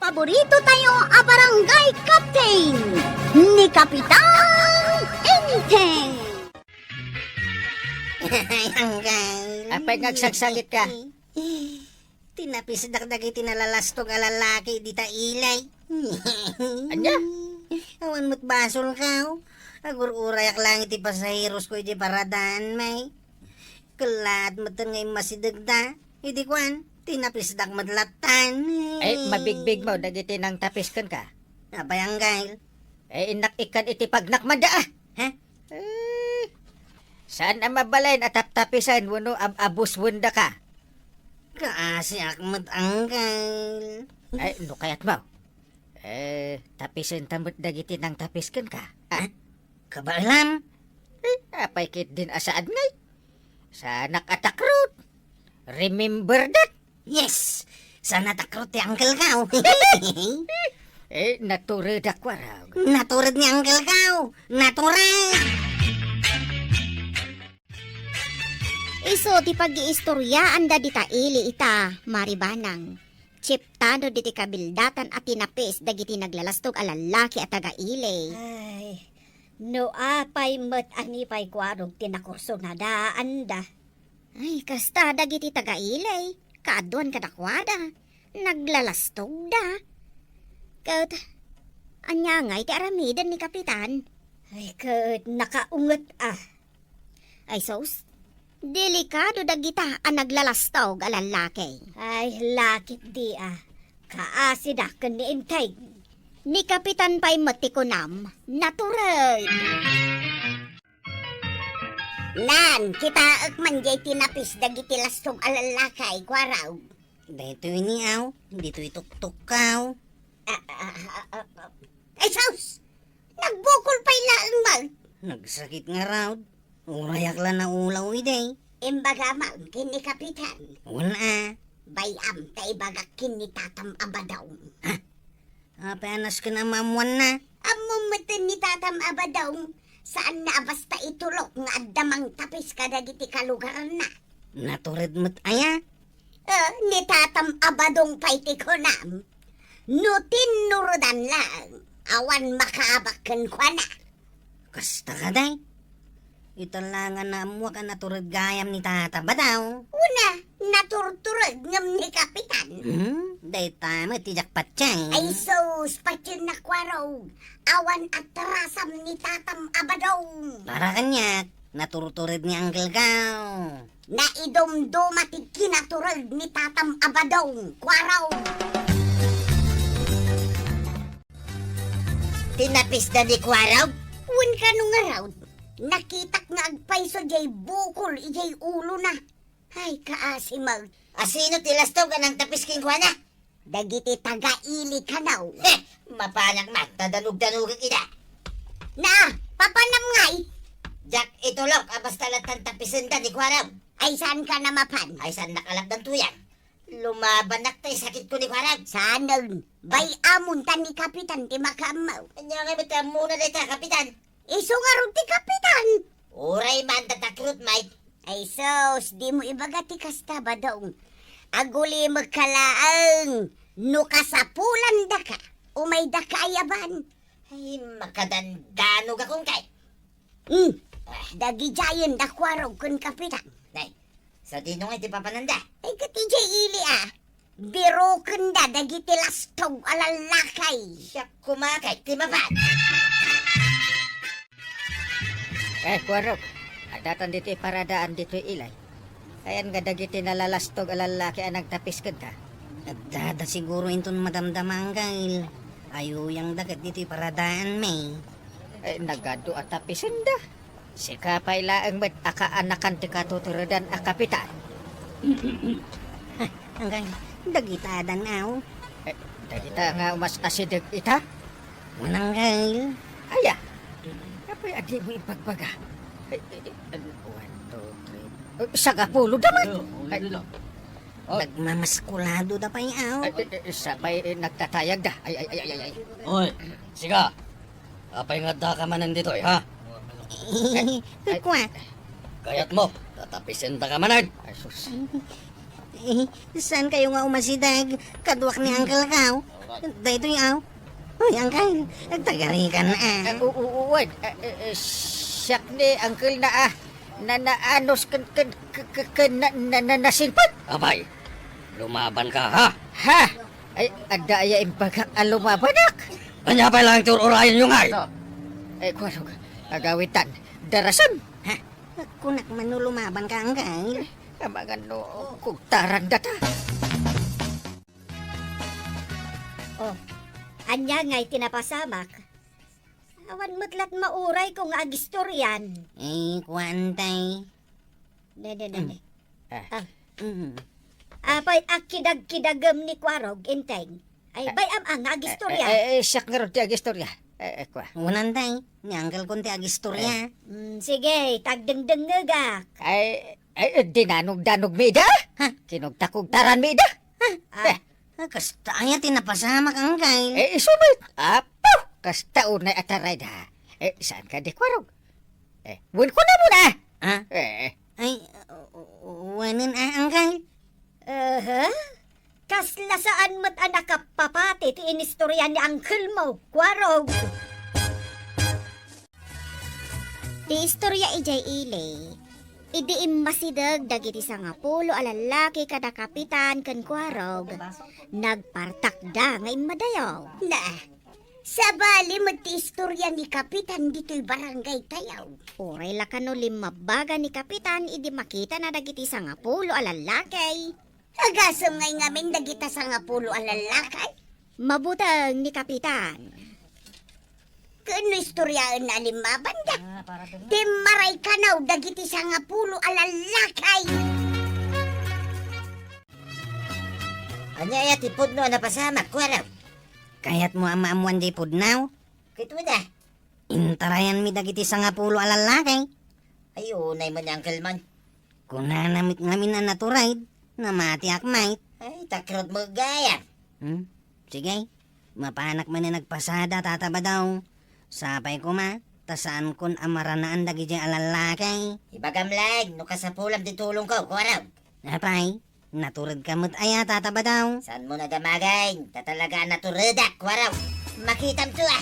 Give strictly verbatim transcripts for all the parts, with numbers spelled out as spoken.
Paborito tayo a barangay captain, ni Kapitan Enteng. Ay, Anggal. Apay nga agsagsagit ka? Tinapisdak dagiti nalalastog a lalaki dita ilay. Ania? Awan met basolkaw. Agur-urayak lang iti pasaherosko iti paradaan, may. Kellaat metten nga immasidegda. Idi kuan, tinapisdak met lattan. Ay, mabigbigmo dagiti nangtapis kenka. Apay, Anggal? Ay, innak ikkan iti pagnakmada, ah. Ha? Eh, saan a mabalin a taptapisen wenno ab-, abuswendaka? Kaasiak met, Anggal. Ay, no kayatmo. Eh, tapisenta met dagiti nangtapis kenka. Ah? Kabaelam? Eh, apay ketdin a saan ngay? Saanak a takrot. Remember that? Yes! Saan a takrot ti uncle ko. Eh, naturedak, Kuarog. Natured ni uncle ko. Natured! Isu ti pag-iistoryaanda dita ili ita, Mari Banang. Chiptano diti kabildatan a tinapis dagiti naglalastog a lallaki a taga-ili. Ay, no apay met a ni pay Kuarog ti nakursonadaanda. Ay, kasta dagiti taga-ili, kaaduan kadakuada, naglalastogda. Ket, ania ngay ti aramiden ni Kapitan? Ay, ket nakaunget a. Ay sus, delikado dagita a naglalastog a lallaki. Ay, lakip di a. Kaasida ken ni Enteng. Ni Kapitan pay met ti kunam, natured. Nan, kitaek man jay tinapis dagiti lastog a lallaki, Kuarog. Daytoy ni aw, ditoy tuktukkaw. Ah, ah, ah, ah, ah. Ay, sus! Nagbukol pay laeng man. Nagsakit ngarud. Urayak la naulaw idi. Imbaga man ken ni Kapitan. Wen a. Bay-am ta ibagak ken ni Tatam a Badong. Ha? Apay a nasken a maammuanna? Ammom metten ni Tatam a Badong. Saanna a basta itulok nga adda mangtapis kadagiti kalugaranna. Natured met aya? Eh, ni Tatam a Badong pay ti kunam. No tinnuredan laeng, awan makaabak kenkuana. Kasta kadi? Ita la nga naammuak a natured gayam ni Tata Badong. Wen a, naturtured ngem ni Kapitan. Hmm? Dayta met ti diak patien. Ay sus, patiennak, Kuarog. Awan atrasam ni Tatam a Badong. Para kaniak, naturtured ni Uncle ko. Naidumduma ti kinatured ni Tatam a Badong, Kuarog. Tinapisda ni Kuarog? Wen kano ngarud, nakitak nga agpayso jay bukol ijay ulona. Ay, kaasi met. Asino ti lastog a nangtapis kenkuana? Dagiti taga-ili kano. Heh! Mapanak man, ta danug-danugek ida. Na, papanam ngay? Diak itulok a basta lattan tapisenda ni Kuarog. Ay, saanka a mapan? Ay, saannak a lattan tuyang. Lumabanak ta isakitko ni Kuarog. Saanen, bay-amon ta ni Kapitan ti makaammo. Ania ngay met ti ammona dayta, Kapitan? Isu ngarud ti Kapitan. Uray man ta takrot, Mike. Ay sus, dimo ibaga ti kasta, Badong. Agulimekka laeng no kasapulandaka, umaydaka a yaban. Ay, makadandanog a kungkay. Hmm, dagidiayen da Kuarog ken Kapitan. Nay, sadino ngay ti papananda? Ay, ket idiay ili a. Birukenda dagiti lastog a lallaki. Siak koma kay ti mapan. Eh, Kuarog, addatan ditoy paradaan ditoy ilay. Ayan nga dagiti nalalastog a lallaki a nagtapis kenka. Addada siguro inton madamdama, Anggail. Ayuyangda ket ditoy paradaan, may. Eh, nagadu a tapisenda. Sika pay laeng met a kaanakan ti katuturedan a kapitan. Anggail, dagita adan aw? Eh, dagita nga umas asideg ita? Mananggail. Aya? Apay a dimo ibagbaga? Eh, eh, eh, one, two, three. Eh, sagapulo da man. Ay, nagmamaskulado da pay aw. Ay, eh, eh, sapay, eh, nagtatayag da. Ay, ay, ay, ay, ay, ay. Oy, sika. Apay nga addaka manen ditoy, ha? Kua. Kayatmo, tatapisendaka manen. Ay, sus. Eh, saan kayo nga umasideg? Kaduak ni Uncle Kao. Daytoy, aw. Uy, Angkel, agtagarikan, a. Ah, u-, u-, uwan. Ah, eh, eh, siak ni Angkel na, ah, na, naanos ken, ken, ken, ken, ken na, na, na, nasingpet. Apay, lumabanka, ha? Ha? Ay, adda aya imbagak a lumabanak? Ania pay laeng ti ur-urayenyo ngay? Eh, kuarog, agawitan, darasem. Ha? Kunak man no lumabanka, Angkel. Amangan no kugtaran data. Oh, ania ngay ti napasamak? Awan met lat maurayko nga agistorian. Eh, kuan, tay. Ne, ne, ne, ne. Ah. Ah. Mm. Apay, akidagkidagem ni Kuarog, Inteng. Ay, bay-am a nga agistorya. Eh, eh, eh, siak ngarud ti agistorya. Eh, eh, kua. Unan, tay. Ni Angkel kon ti agistorya. Eh. Mm, sige, tagdengdengngegak. Ay, ay, eh, dinanogdanogmi ida? Ha? Kinugtakugtaranmi ida? Ha? Ah. Eh. Ah, kasta aya ti napasamak, Angkel. Eh, isu met. Apo! Kasta unay a tarayda. Eh, saan ka di Kuarog? Eh, wen kunamon, a? Ha? Eh, eh. Ay, u-, u-, wenen, a, Angkel? Aha. Kasla saan met a nakapapati ti inistorya ni Angkelmo, Kuarog. Ti istorya idiay ili, idi immasideg dagiti sangapulo a lallaki kada Kapitan ken Kuarog, nagpartakda nga immadayo. Na, sabali met ti istorya ni Kapitan ditoy barangay tayo. Uray la kano limmabbaga ni Kapitan idi makitana dagiti sangapulo a lallaki. Agasem ngay ngamin dagita sangapulo a lallaki? Mabuteng ni Kapitan. Ken no istoryaenna a limmabanda, timmaray kanaw dagiti sangapulo a lallaki. Ania aya ti pudno a napasamak, Kuarog? Kayatmo a maammuan diay pudno? Ket wen a. Intarayanmi dagiti sangapulo a lallaki. Ay, unay man ni Angkelman. Kunana met ngamin a naturayda, namatiak met. Ay, takrot mo gayam. Hmm? Sige, mapanak manen agpasada, Tata Badong. Sapay koma, ta saankon a maranaan dagidiay a lallaki. Ibagam laeng no kasapulam ti tulongko, Kuarog. Apay, naturedka met aya, Tata Badong? Saanmo a damagen, ta talaga a naturedak, Kuarog. Makitamto, a.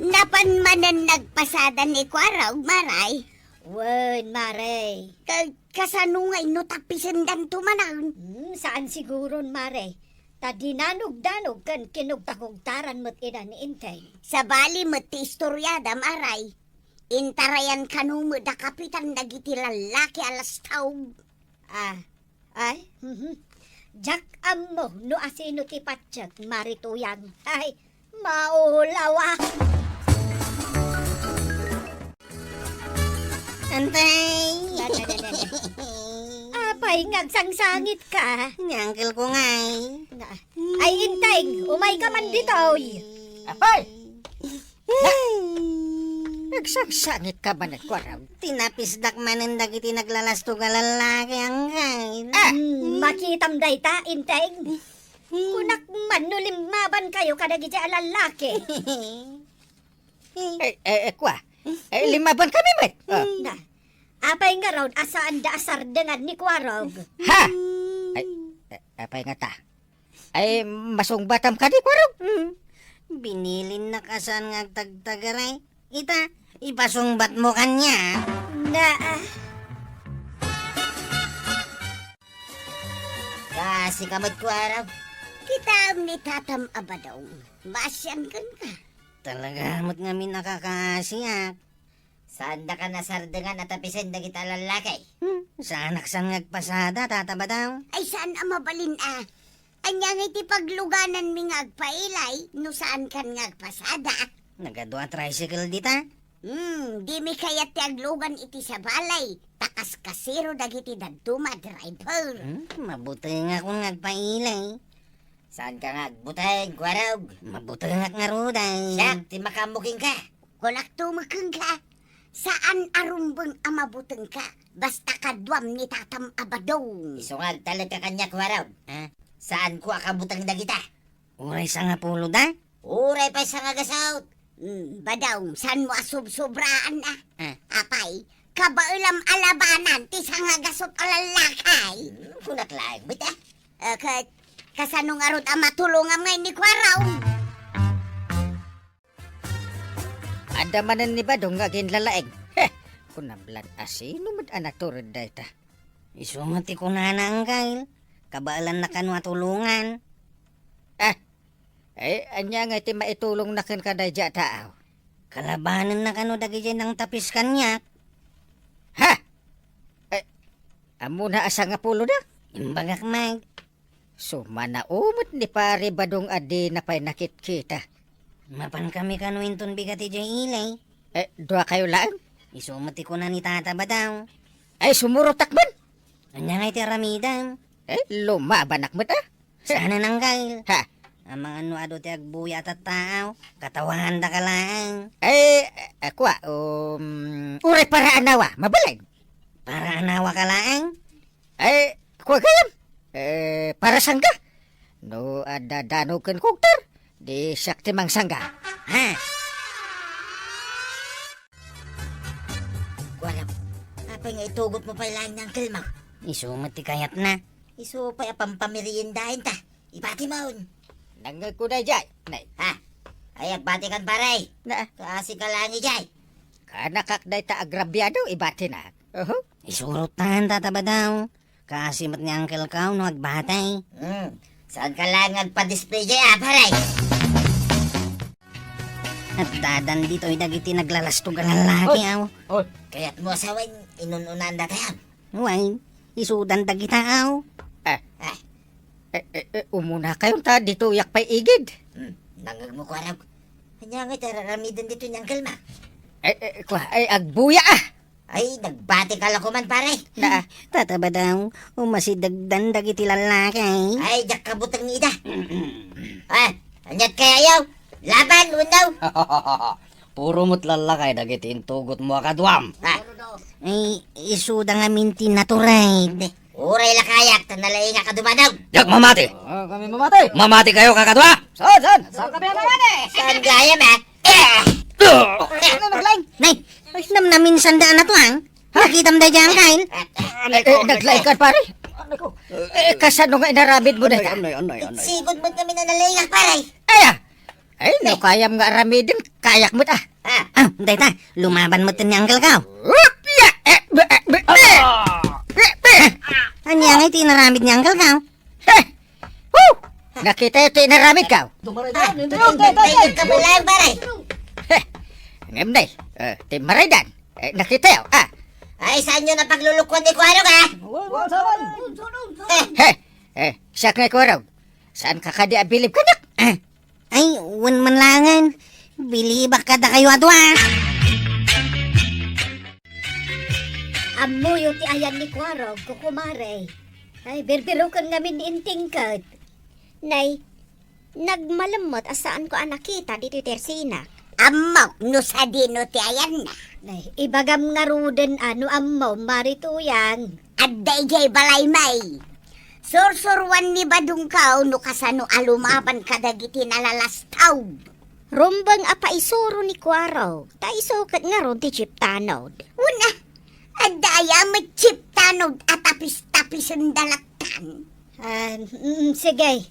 Napan manen nagpasada ni Kuarog, Maray? Wen, Maray. Ka-, kasano ngay no tapisendanto manen? Hmm, saan siguron, Maray. Ta dinanogdanog ken kinugtakugtaran met ida ni Inteng. Sabali met ti istoryada, Maray. Intarayan kano met da Kapitan dagiti lallaki a lastaw. Ah, ay, mhm. Diak ammo no asino ti patiek, Mari Tuyang. Ay, maulawa. Antay! Apay, nga agsangsangitka? Ni Angkelko ngay. Nga, ay, Inteng, umayka man ditoy. Apay! Na, nagsangsangitka manen, Kuarog? Tinapisdak manen dagiti naglalastog a lallaki, Angkel. Ah! Hmm, makitam dayta, Inteng. Kunak man no limmabankayo kadagiti a lallaki. Eh, eh, eh, kua. Eh, limmabankami met. Oh. Na, apay ngarud a saanda a sardengan ni Kuarog? Ha? Ay, eh, apay ngata? Ay, masungbatam kadi, Kuarog? Hmm. Binilinnak a saan nga agtagtagaray. Ita, ipasungbatmo kaniak. Na, ah. Kaasika met, Kuarog. Kitaem ni Tatam a Badong. Maasian kenka. Talaga met ngamin a kaasiak. Saandaka a sardengan a tapisen dagita a lallaki? Hmm, saanak saan nga agpasada, Tata Badong. Ay, saan a mabalin a. Ania ngay ti paglugananmi nga agpailay no saankan nga agpasada? Nagadu a tricycle dita? Hmm, dimi kayat ti aglugan iti sabali, ta kaskasero dagiti dadduma a driver. Hmm, mabutengakon nga agpailay. Saanka nga agbuteng, Kuarog? Mabutengak ngarud ay. Siak ti makaammo kenka. Kunakto met kenka, saan a rumbeng a mabutengka, basta kaduam ni Tatam a Badong. Isu nga agtalekka kaniak, Kuarog. Ah? Saanko a kabuteng dagita. Uray sangapuloda? Uray pay sangagasut. Hmm, Badong, saanmo a subsobraan a? Ah? Apay, kabaelam a labanan ti sangagasut a lallaki. Hmm, kunak laeng met a. Eh, ka-, kasano ngarud a matulongam ngay ni Kuarong? Adda manen ni Badong nga aginlalaing. Heh! Kunam lan a sino met a natured dayta? Isu met ti kunana, Angkel. Kabaelanna kano a tulongan. Ah! Eh, ania ngay ti maitulongna kenka daydiay a tao? Kalabanenna kano dagidiay nangtapis kaniak. Ha? Eh, ammona a sangapulo da? Imbagak met. Sumanao met ni Pare Badong a dina pay nakitkita. Mapankami kano inton bigat idiay ili. Eh, duakayo laeng? Isu met ti kuna ni Tata Badong. Ay, sumurotak man! Ania ngay ti aramidem? Eh, lumabanak met, ah. Saan, Angkel? Ha? Amangan no adu ti agbuya a tattao, katawandaka laeng. Eh, eh, kua, um, uray para anawa, mabalin. Para anawa ka laeng? Eh, kua gayam? Eh, para sangga? No adda danog ken kugter, di siak ti mangsangga. Ha? Kuarog, apay nga itugotmo pay laeng ni Angkelmo? Isu met ti kayatna. Isu pay a pampameriendaenta. Ibatimon. Nangngegko daydiay, nay. Ha? Ay, agbatikan, pare. Na. Kaasika laeng idiay. Kanakak dayta agrabiado, ibatinak. Oho. Isurotan, Tata Badong. Kaasi met ni Angkelko no agbati. Hmm. Saanka laeng nga agpa-display diay, ah, pare? Addadan ditoy dagiti naglalastog a lalaki, Oy! aw. Oy! Kayatmo a sawen, inun-unaanda tayo. Wen, isudan dagita, aw. Ah. Ah. Eh, eh, eh, umunakayon ta, ditoyak pay igid. Hmm, nangngegmo, Kuarog. Ania ngay ti ar-aramiden ditoy ni Angkelmo? Eh, eh, kua, ay, agbuya, ah. Ay, nagbatika la koman, pare. Na, ah. Tata Badong, umasidegdan dagiti lalaki. Ay, diak kabuteng ida. Ah, aniat kaya yaw? Laban, wenno? Puro met lallakay dagiti intugotmo a kaduam. Ah. Ay, isuda ngamin ti natured. Uray la kayak, ta nalaingak a dumadog. Diak mamati. Ah, kami mamati. Mamati kayo, kakadua. Saan, saan? Saan kami mamati? Saan gayam, ah? Eh! Ano naglaing? Nay, ay, namnamin sanda na to, ang? Nakitam da dyan, Kyle? Eh, eh, naglaing ka, pare? Eh, kasano nga inaramid mo na? Anay, anay, anay, anay. Sigod mo kami na nalaingak, pare. Ay, ah! Ay, no kayam nga aramiden, kayak met, ah. Ah. Ah, dayta, lumaban met ni Angkelko. Ania ngay ti inaramid ni Angkelko? Eh! Woo! Nakita ti inaramidko. Dumaraydaan, Ah, hindi. Tay, tay, tay, tay, kabalay, pare. Eh, ngem, day, eh, ti maraydan. Eh, nakita, ah. Ay, saan nyo na paglulukuan ni Kuarog, ah? Wala, wala, wala. Eh. Eh, eh, siak nga Kuarog. Saan ka kadi abilib kanak? Ah. Ay, wen man langen. Bilibak kadakayo a dua. Ammoyo ti ayan ni Kuarog, kukumare. Ay, birbiroken ngamin ni Intingket. Nay, nagmalemmet a saanko a nakita ditoy tersina. Ammok no sadino ti ayanna. Nay, ibagam ngaruden a no ammom, Mari Tuyang. Adda idiay balay, may. Sursuruan ni Badongko no kasano a lumaban kadagiti nalalastaw. Rumbeng a paisuro ni Kuarog, ta isu ket ngarud ti chief tanod. Wen a, adda aya met chief tanod a tapis-tapisen da lattan? Ah, mm, sige.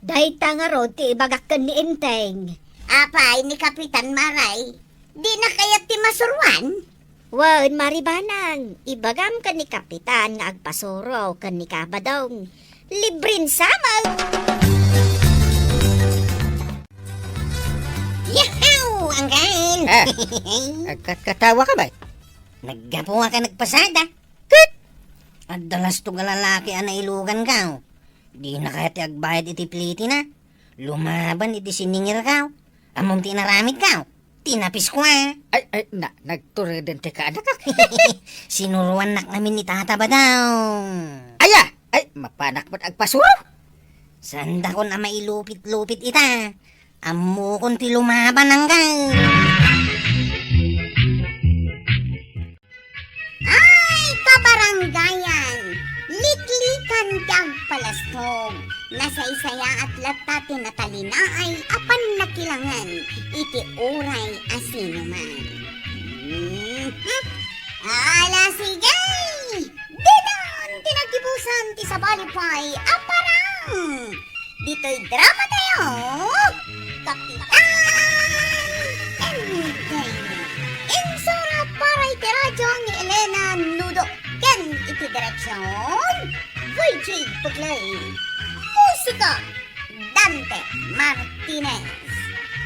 Dayta ngarud ti ibagak ken ni Enteng. Apay ni Kapitan Maray, dina kayat ti masuruan? Wen, Mari Banang, ibagam ken ni Kapitan nga agpasuro ken ni Kabadong. Libren samang! Yahoo! Angkan! Ah, agkatkatawa ka ba? Naggapu ka nagpasada. Ket! Adda lasto nga lalaki a nailuganko. Dina kayat ti agbayad iti plitina. Lumaban iti siningirko. Ammom ti inaramidko? Tinapisko, ah. Ay, ay, na, nagtureden ti kaanakak. Sinuruannak ngamin ni Tata Badong. Aya! Ay, mapanak met agpasuro? Saandakon a mailupit-lupit ita. Ammokon ti lumaban, angkan. Ay, kabarangayan! Liklikan ti agpalastog. Nasaysayaat latta ti natalinaay a pannakilangen iti uray a sinuman. Mhm. Ala, sige! Didon Ti naggibusan ti sabali pay a parang ditoy drama tayo, Kapitan Enteng. Insurat para iti radyo ni Elena Nudo ken iti direksyon, Virgie Buglay. Musika, Dante Martinez.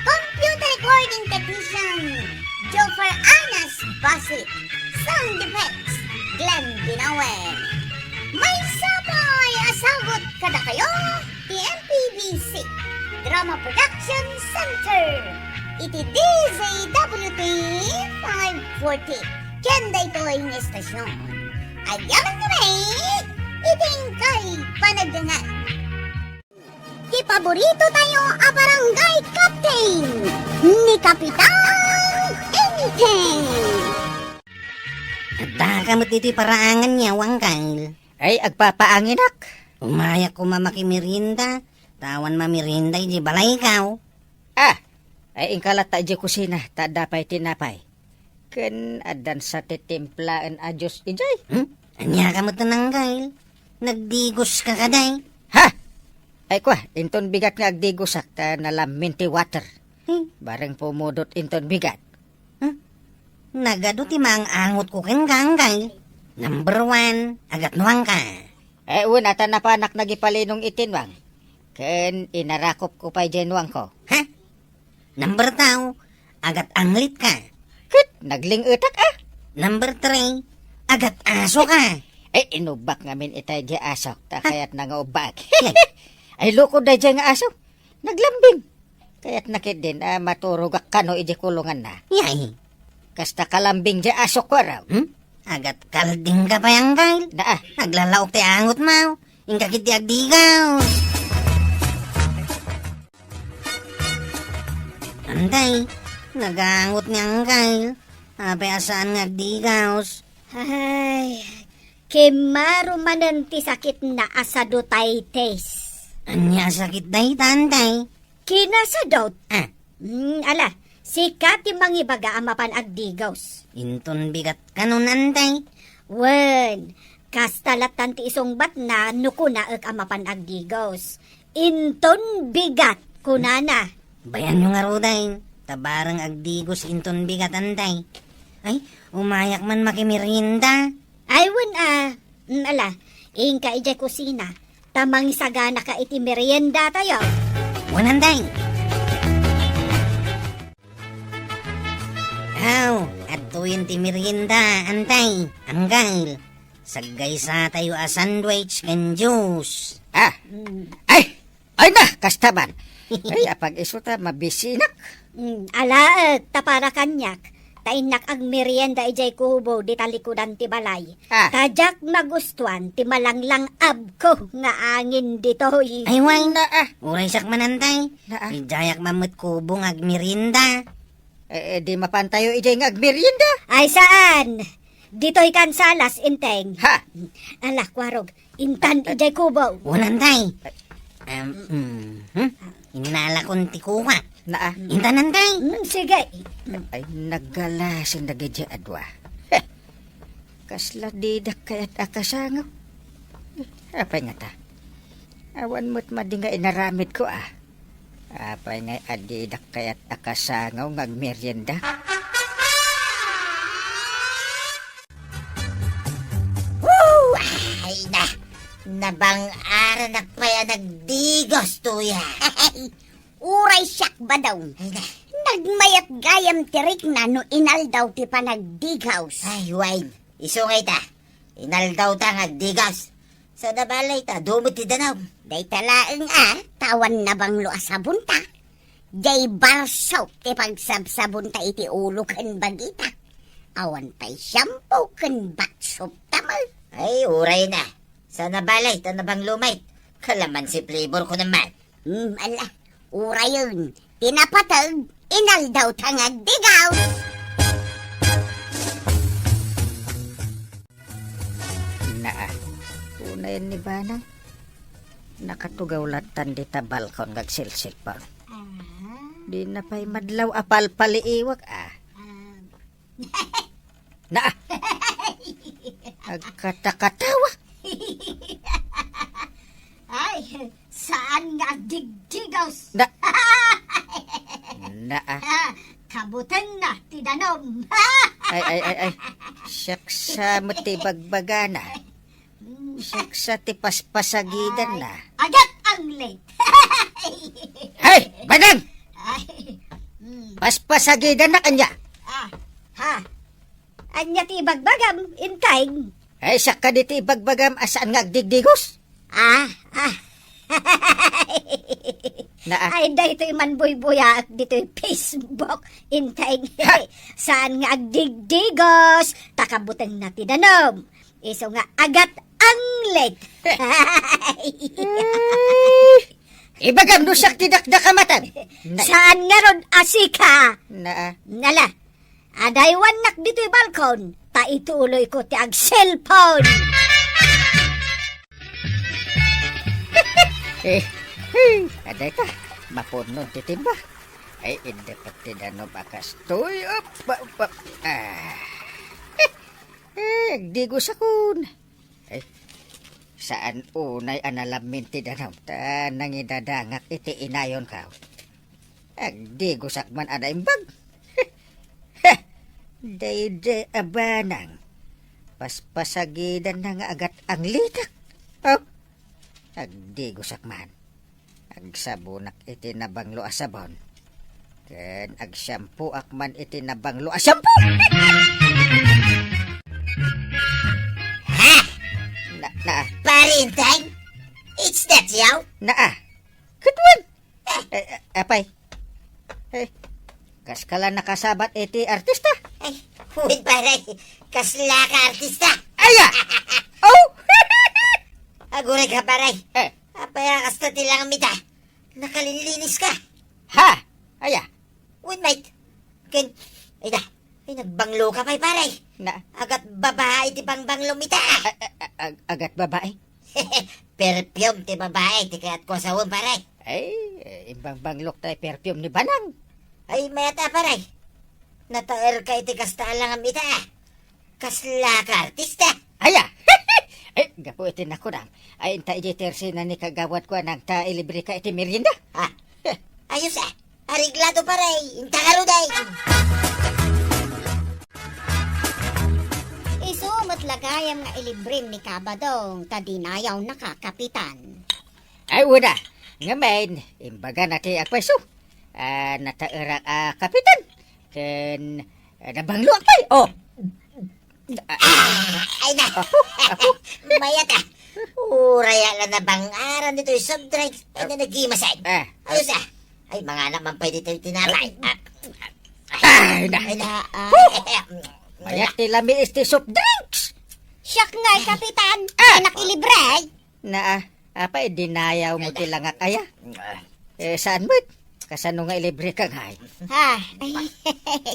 Computer recording technician, Joffer Anas Basit. Sound effects, Glenn Binawen. Maysa pay a sagut kadakayo ti M P B C Drama Production Center iti D Z W T five forty. Ken daytoy nga estasyon, agyamankami iti inkay panagdengngeg. Ti paborito tayo a barangay captain, ni Kapitan Enteng. Addaka met ditoy paraangan, Angkel. Ay, agpapaanginak. Umayak koma makimerienda, ta awan mamerienda idiay balaykaw. Ah, ay, inka latta idiay kusina, ta adda pay tinapay. Ken addan sa ti timplaen a juice idiay. Hmm? Ania ka met, Angkel? Nagdigoska kadi? Ha? Ay kua, inton bigat nga agdigosak ta nalammin ti water. Hmm? Bareng pumudot inton bigat. Hmm? Nagadu ti maang-angotko kenka, Angkel. Number one, agatnuangka. Eh, wen, ata napanak nagipalinong iti nuang. Ken inarakopko pay diay nuangko. Ha? Number two, agat-anglitka. Ket nagling-etak, ah. Number three, agat-asoka. Eh, inubak ngamin itay diay asok, ta kayatna nga ubbak. Ay, loko daydiay nga aso. Naglambing. Kayatna ketdin a maturogak kano idiay kulonganna. Yay. Kasta kalambing diay asok, kuara. Hmm? Agat-kaldingka pay, Angkel. Naa. Naglalaok ti angotmo. Inka ketdi agdigaw. Antay, nagangot ni Angkel. Apay a saan nga agdigaws? Ay, kimmaro manen ti sakitna a sadutaytes. Ania a sakit dayta, Antay? Kinasadut. Ah. Hmm, ala, sika ti mangibaga a mapan agdigaws. Inton bigat kanon, Antay? Wen, kasta lattan ti isungbatna no kunaek a mapan agdigaws. Inton bigat, kunana. Bayanyo ngaruden, ta bareng agdigaws inton bigat, Antay. Ay, umayak man makimerienda. Ay, wen, ah, mm, ala, inka idiay kusina, ta mangisaganaka iti meriendatayo. Wen, Antay. Aw, adtoyen ti merienda, Antay, Angkel. Saggaysatayo a sandwich ken juice. Ah. Mm. Ay! Ay na, kasta man. Ay, apag-isu ta mabisinak. Mm, alaek, ta para kaniak. Ta innak agmerienda idiay kubo, di talikudan ti balay. Ah. Ta diak magustuan ti malanglang-abko nga angin ditoy. Ay, wen. Na, ah. Uray siak man, Antay. Na, ah. Idiayak man met kubo nga agmerienda. Eh, eh, di mapantayo idiay nga agmerienda? Ay, saan? Ditoy kansalas, Enteng. Ha? Ala, kuarog. Intan idiay kubo. Wen, Antay. Em, mm, hmm? Innalakon ti kuak. Naa. Intan, Antay. Mm, sige. Ay, naggalasing dagiti adua. Heh. Kasla didak kayat a kasango. Eh, apay ngata? Awan met madi nga inaramidko, ah. Apay nga adidak kayat a kasango nga agmerienda? Woo! Ay na! Nabang-aranak pay a nagdigaws, Tuya. Uray siak, Badong. Ay na. Nagmayat gayam ti rikna no inaldaw ti panagdigaws. Ay, wen. Isu nga ita, inaldawta nga agdigaws. Saan a balay ta, dumit ti danum. Dayta laeng a, ta awan nabanglo a sabonta. Diay bar soap ti pagsabsabonta iti ulo ken bagita. Awan pay shampoo ken bath soap ta met. Ay, uray na. Saan a balay ta nabanglo met. Kalamansi flavor ko naman. Hmm, ala, urayen, ti napateg, inaldawta nga agdigaw. Naa, unayen ni Banang. Nakatugaw lattan dita balkon nga agsilsilpang. Ah. Di na pay madlaw a palpaliiwak, ah. Ah. Naa! Agkatakatawa! Ay, saan nga agdigdigos? Na, na, ah. Ah, kabutengna ti danum. Ay, ay, ay, ay. Siaksa met ti ibagbagana. Mm. Siaksa ti paspasagidanna. Ay, agat anglit. Ay, Badang! Ay, mm. Paspasagidanna kanya. Ah, ha? Ania ti ibagbagam, Inteng? Ay, siak kadi ti ibagbagam a saan nga agdigdigos? Ah, ah. Na, ah. Ay, daytoy man buybuyaak ditoy Facebook, Inteng. Ha? Saan nga agdigdigos, ta kabutengna ti danum. Isu nga agat anglit. Ay, ibagam no siak ti dakdakamatam. Na, saan ngarud a sika? Na, ah. Nala, adaywannak ditoy balkon, ta ituloyko ti agselpon. Eh, eh, adayta, mapuno ti timba. Ay, idda pati danum a kastoy. Op, op, op. Ah. Eh, agdigosakon. Eh, saan unay a nalammin ti danum, ta nangidadangak iti inayonko. Agdigosak man a naimbag. Daydi a banang. Paspasagidanna nga agat anglitak. Oh, agdigosak man. Agsabonak iti nabanglo a sabon. Ken agsiampoak man iti nabanglo a siampo. Ha? Na, na. Pare Inteng? It's that you? Na, ah. Ket wen? Eh, eh, apay. Eh, kaskala nakasabat iti artista? Ay, wen pare. Kasla ka artista? Aya! Oh! Aguray ka, pare. Eh. Apay a kasta ti langam ita? Nakalinlinis ka. Ha? Aya? Wait, mate. Ken, ay da, ay nagbanglo ka pay, pare. Na? Agat babae ti pangbanglom ita. A-, a-, a-, ag-, agat babae? Perfume ti babae ti kayatko a sawen, pare. Ay, eh, imbangbanglok tay perfume ni Banang. Ay, mayat a, pare. Nataer ka iti kasta a langam ita. Kasla ka artista? Aya! Eh, gapu iti nakunam, ay inta iti tersina ni kagawad ko a nangta ilibre ka iti merienda. Ah, ayos a. Areglado, pare. Inta ngarud ay. Isu met la gayam nga ilibrem ni Kabadong ta dinayawnaka, Kapitan. Ay, una. Ngamin, imbagana ti agpayso. Ah, nataerak a Kapitan. Ken, ah, nabangloak pay. Oh. Ah, ay na. Apo, apo. Mayat a. Uray a la nabangaran ditoy soft drinks. Ay na nagimasay. Ah. Ayos a. Ay, manganak man pay ditoy tinapay. Ah. Ay na. Ay na. Ah. Mayat ti lamiis ti soft drinks. Siak nga, Kapitan. Ah. Ay, nakilibre. Na, ah, apay, dinayaw mo ti langak aya? Ah. Eh, saan met? Kasano nga ilibre ka ngay? Ha? Ay,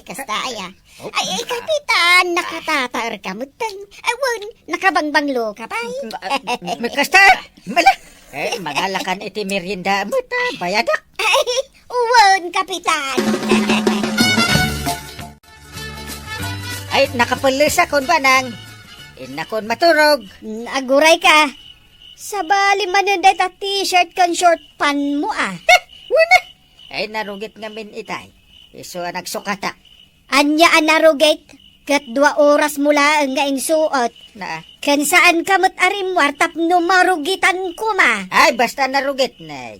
kasta aya. Oh. Ay, ay, Kapitan, nakatataer ka met. Ay, wen, nakabangbanglo ka pay. Ah, may kasta, mala. Eh, mangalakan iti merienda met, ah, bayadak. Ay, wen, Kapitan. Ay, nakapellesakon, Banang. Innakon maturog. Mm, aguray ka. Sabali manen dayta t-shirt ken short pant mo, ah. Wen a. Ay, narugit ngamin itay. Isu a nagsukatak. Ania a narugit? Ket dua oras mo laeng nga insuot. Na. Ken saan ka met a rimmuar tapno marugitan koma. Ay, basta narugit, ne.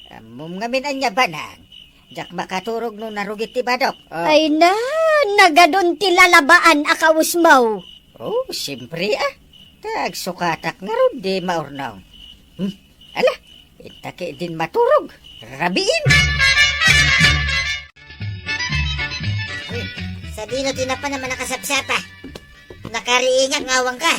Ammom ngamin ania, Banang. Diak makaturog no narugit ti badok. Oh. Ay na, nagadun ti lalabaan a kawesmo. Oh, siyempre, ah. Ta agsukatak ngarud, di maurnong. Hmm, ala, inta ketdin maturog. Rabiin! Hmm, sadino ti napanam a nakasapsapa? Nakariingak nga awan ka.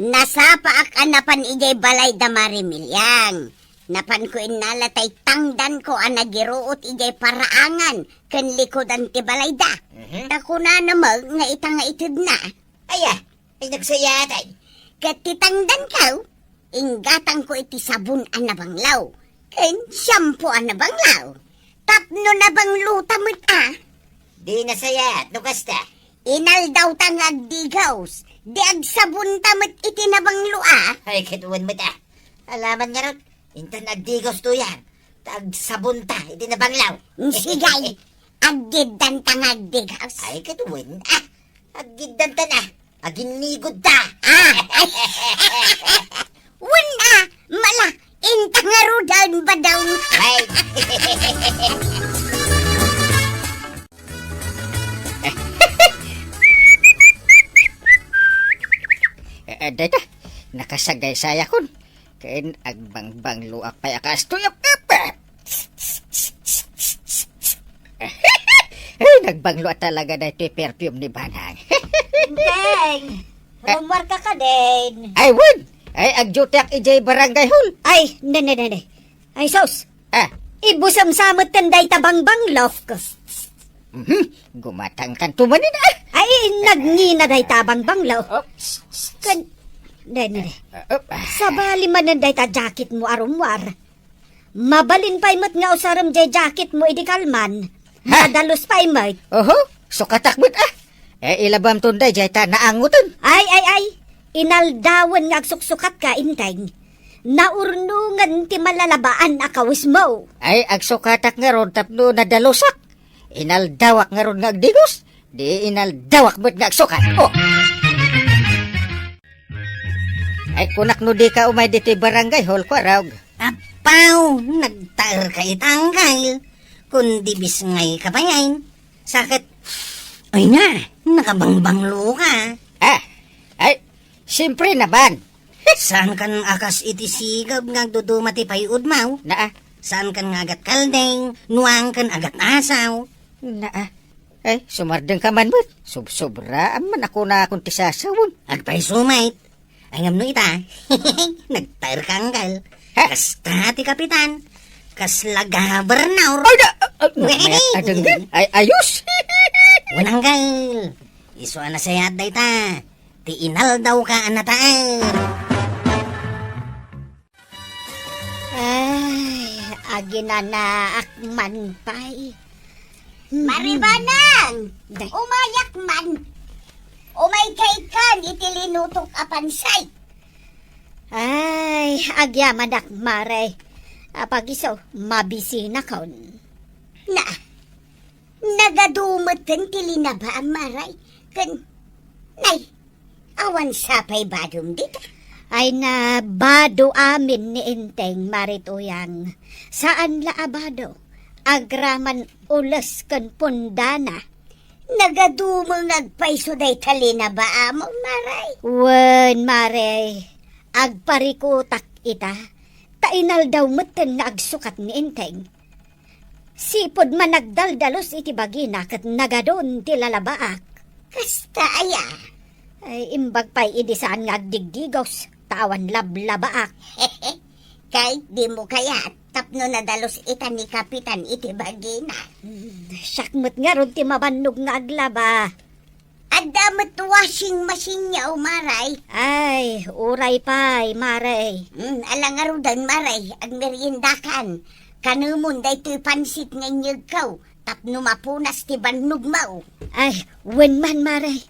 Nasapaak a napan idiay balay da Mari Miliang. Napanko innala tay tangdanko a nagiruot idiay paraangan ken likudan ti balayda. Mhm. Ta kunana met nga ita nga itedna. Aya, ay nagsayaatan. Ket ti tangdanko, inggatangko iti sabon a nabanglaw ken shampoo a nabanglaw. Tapno nabanglota met a. Di nasayaat no kasta. Inaldawta nga agdigos. Di agsabonta met iti nabanglo, a. Ay, ket wen met, a. Alaman ngarud, intan agdigos, Tuyang. Ta agsabonta iti nabanglo. Sige, aggiddanta nga agdigos. Ay, ket wen, a. Aggiddanta na. Aginnigodta. A, ay. Wen, a, mala, inta ngaruden, badong. Ay. Eh, eh, dayta, nakasagaysayakon. Ken agbangbangloak pay a kastoy a pepe. Ay, nagbanglo a talaga daytoy perfume ni Banang. Enteng, rummuarka kadin. Ay, wen! Ay, agdutiak idiay barangay hall. Ay, ne, ne, ne, ne. Ay, sus! Ah. Ibusem sa metten dayta bangbanglo. Mhm. Gumatangtanto manen, a. Ay, nagngina dayta bangbanglo. Oh, s-, s-, Kan, ne, ne, ne. Ah, oh. Sabali manen dayta jacketmo a rummuar. Mabalin pay met nga usarem jay jacketmo idi kalman. Ha? Nadalus pay met. Oho, sukatak met, a. Eh, ilabamton dayjay ta naangoten. Ay, ay, ay. Inaldawen nga agsuksukatka, Enteng. Naurnongen ti malalabaan a kawismo. Ay, agsukatak ngarud tapno nadalusak. Inaldawak ngarud nga agdigos. Di inaldawak met nga agsukat. Oh. Ay, kunak no dika umay ditoy barangay hall, Kuarog. Apaw, nagtaerka ita, Angkel. Kundi bisngayka pay, ay. Saket, ay na, nakabangbangloka. Ah, ay, siyempre naman. Saankan a kas iti sigeg nga agduduma ti pay-udmo. Naa. Saankan nga agat kaldeng, nuangkan agat asaw. Naa. Ay, sumardengka man met. Subsobraan man a kunakon ti sasawen. Agpayso met. Ay, ngem no ita, nagtaerka, Angkel. Ha? Kasta ti kapitan. Kasla gobernador. Ay, da-, ah, ah, mayat a denggen. Ay, ayos. Wen, Angkel. Isu a nasayaat dayta. Ti inaldawka a nataer. Ay, aginanaak man pay. Mari Banang! Day. Umayak man! Umayka ikan iti linutok a pansay. Ay, agyamanak, Mare. Apag isu, mabisinakon. Na, nagadu metten ti linabaam, Mare. Ken, nay, awan sapay badom dita. Ay na, bado amin ni Enteng, Mare Tuyang. Saan la a bado. Agraman ules ken pundana. Nagadu met nga agpayso dayta linabaam, Mare. Wen, Mare, agparikutak ita, ta inaldaw metten nga agsukat ni Enteng. Sipud man nagdaldalus iti bagina ket nagadun ti lalabaak. Kasta aya? Ay, imbag pay idi saan nga agdigdigos, ta awan lablabaak. Kay, dimo kayat tapno nadalus ita ni Kapitan iti bagina. Hmm, siak met ngarud ti mabannog nga aglaba. Adda met washing machine-yo, Mare. Ay, uray pay, Mare. Hmm, ala ngaruden, Mare, agmeriendakan. Kanemon daytoy pansit nga inyegko tapno mapunas ti bannogmo. Ay, wen man, Mare.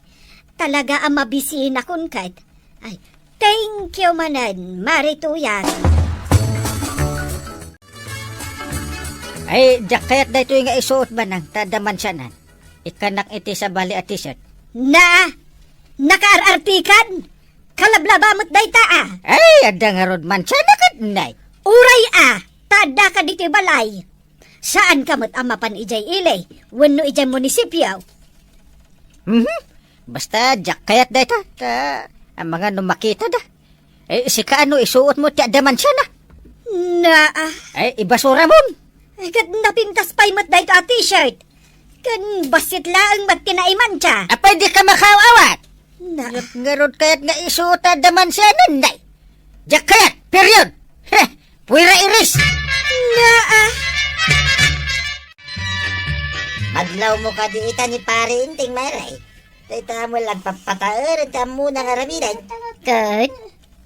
Talaga a mabisinakon ket. Ay, thank you manen, Mare Tuyang. Ay, diak kayat daytoy nga isuot, Banang, ta adda mansianan. Ikkanak iti sabali a t-shirt. Na, nakaar-artikan? Kalablaba met dayta, a. Ay, adda ngarud mansiana ket nay. Uray, a, ta addaka ditoy balay. Saanka met a mapan idiay ili wenno idiay munisipio. Mhm. Basta diak kayat dayta, ta amangan no makitada. Eh, sika ano, isuotmo ti adda mansiana? Naa. Eh, ibasuramon. Ay, ket napintas pay met dayta a t-shirt. Ken bassit laeng met ti naimansia. Apay, dika makaaw-awat? Na. Ngarud kayat nga isuot ti adda mansiana, nay. Diak kayat, period. Heh, puwera iris. Naa. Madlawmo kadi ita ni Pare Enteng, Mare. Dayta met la agpapataer ti ammona nga aramiden. Ket,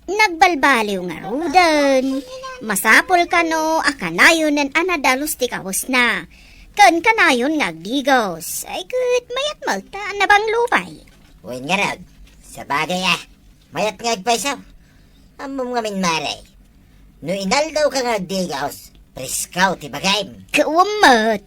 nagbalbaliw ngaruden. Masapul kano a kanayonen a nadalus ti kawesna. ken kanayon nga agdigos. Ay, ket mayat met ta nabanglo pay. Wen ngarud, sabagay a, mayat nga agpayso. Ammom ngamin, Mare, no inaldawka nga agdigos, presko ti bagim. Kawan met.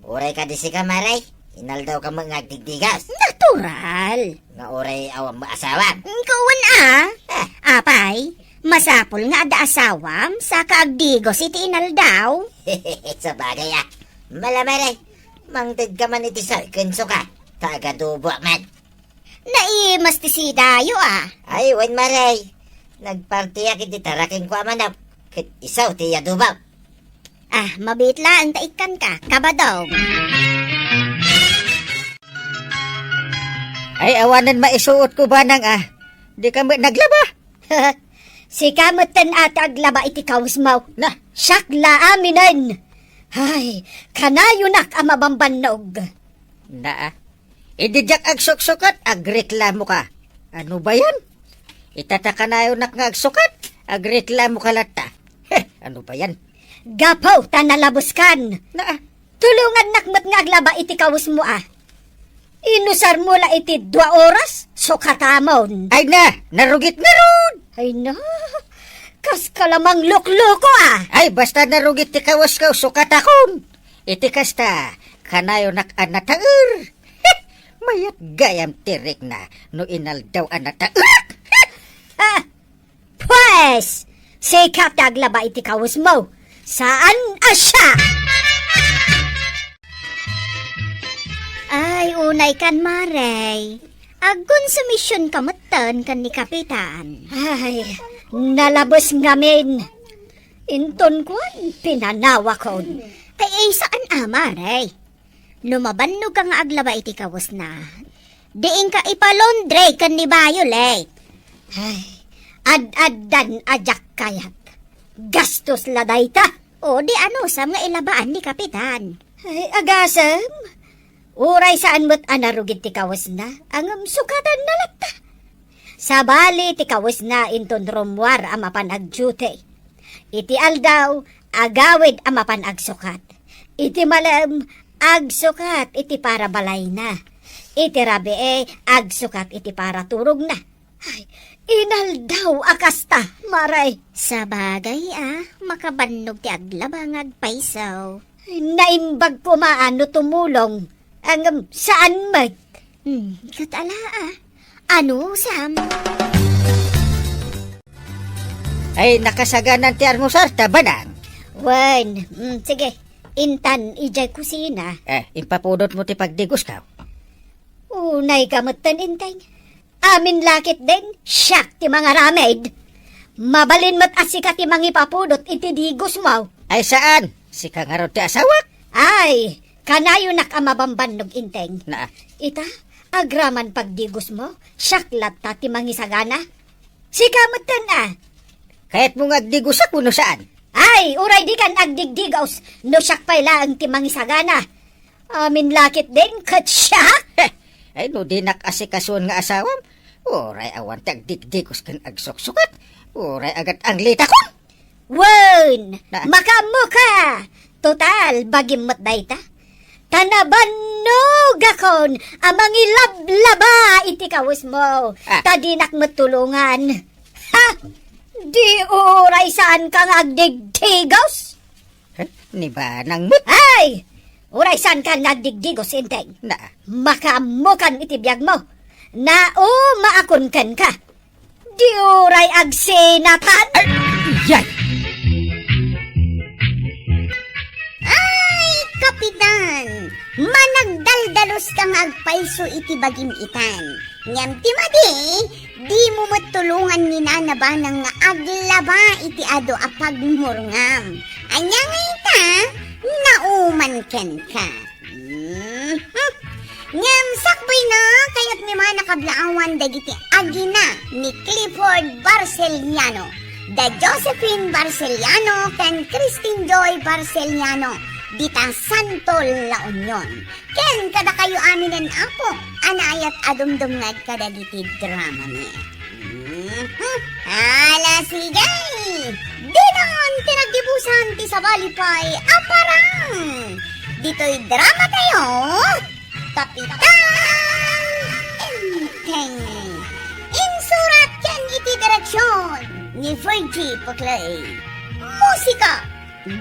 Uray kadi sika, Mare, inaldawka met nga agdigdigos. Natural. Nga uray awan met asawam. Kawan a. Ah. Apay, masapul nga adda asawam, saka agdigos iti inaldaw. Sabagay a, mala, Mare, mangtedka man iti sarken suka, ta agaduboak man. Naimas ti sidayo a. Ay, wen, Mare. Nagpartiak iti tarakengko a manok, ket isu ti iadubok. Ah, mabiit laeng ta ikkanka, kabadong. Ay, awanen maisuotko, banang a. Dika met naglaba. Sika metten a ti aglaba iti kawesmo. Na. Siak la aminen. Ay, kanayonak a mabambannog. Na a. Idi diak agsuksukat, agreklamoka. Ano ba yan? Ita ta kanayonak nga agsukat, agreklamoka latta. Heh, ano ba yan? Gapu ta nalaboskan. Na, tulongannak met nga aglaba iti kawesmo a. Inusarmo la iti dua oras, sukatamon. Ay na, narugit ngarud. Ay na, kaska la manglukloko a. Ay, basta narugit ti kawesko, sukatakon. Iti kasta, kanayonak a nataer. Mayat gayam ti rikna no inaldaw a nataerak. Ah, pues, sika ti aglaba iti kawesmo. Saan a siak? Ay, unaykan, Mare. Agkonsumisionka metten ken ni Kapitan. Ay, nalabos ngamin. Inton kuan, pinanawakon. Ay, ay, saan a, Mare? No mabannogka nga aglaba iti kawesna, diinka ipalaundry ken ni Violet. Ay, ad-addan a diak kayat. Gastos la dayta. O, di anusam nga ilabaan ni Kapitan? Ay, agasem. Uray saan met a narugit ti kawesna, ngem sukatanna latta. Sabali ti kawesna inton rummuar a mapan agduty. Iti aldaw, agawid a mapan agsukat. Iti malem, agsukat iti para balayna. Iti rabii, agsukat iti para turogna. Ay, inaldaw a kasta, Mare. Sabagay a, makabannog ti aglaba nga agpayso. Ay, naimbag koma a no tumulong. Ngem saan met. Hmm, ket ala a. Anusam? Ay, nakasaganan ti almusar ta, banang. Wen, mm, sige. Intan, idiay kusina. Eh, impapudotmo ti pagdigosko. Unayka metten, Inteng. Amin la ketdin, siak ti mangaramid. Mabalin met a sika ti mangipapudot iti digosmo. Ay, saan? Sika ngarud ti asawak. Ay, kanayonak a mabambannog, Inteng. Na. Ita, agraman pagdigosmo, siak latta ti mangisagana. Sika metten a. Kayatmo nga agdigosak wenno saan? Ay, uray dikan agdigdigos, no siak pay laeng ti mangisagana. Amin la ketdin ket siak? Heh! Ay, no dinak asikasuon nga asawam, uray awan ti agdigdigos ken agsuksukat, uray agat-anglitakon. Wen, na- makaammoka! Total, bagim met dayta. Ta nabannogakon a mangilablaba iti kawesmo, ah, ta dinak met tulongan. Ha? Di uray saanka nga agdigdigos? Eh, ni banang met. Ay! Uray saanka nga agdigdigos, Inteng. Na. Makaammokan iti biagmo. Naumaakon kenka. Di uray agsinatan? Ay, yan! Ay, Kapitan! Managdaldaluska nga agpayso iti bagim itan. Ngem ti madi, dimo met tulongan ni Nana Banang nga aglaba iti adu a pagmurngam. Ania nga ita, nauman kenka. Mhm. Ngem sakbayna, kayatmi man a kablaawan dagiti agina ni Clifford Barcellano, da Josephine Barcellano, ken Christine Joy Barcellano, dita Santo La Union. Ken kadakayo aminen, Apo, a naayat a dumdumngeg kadagiti dramami. Mhm. Ala, sige! Dinan ti naggibusan ti sabali pay a parang! Ditoy drama tayo, Kapitan Enteng. Insurat ken iti direksyon ni Virgie Puclay. Musika,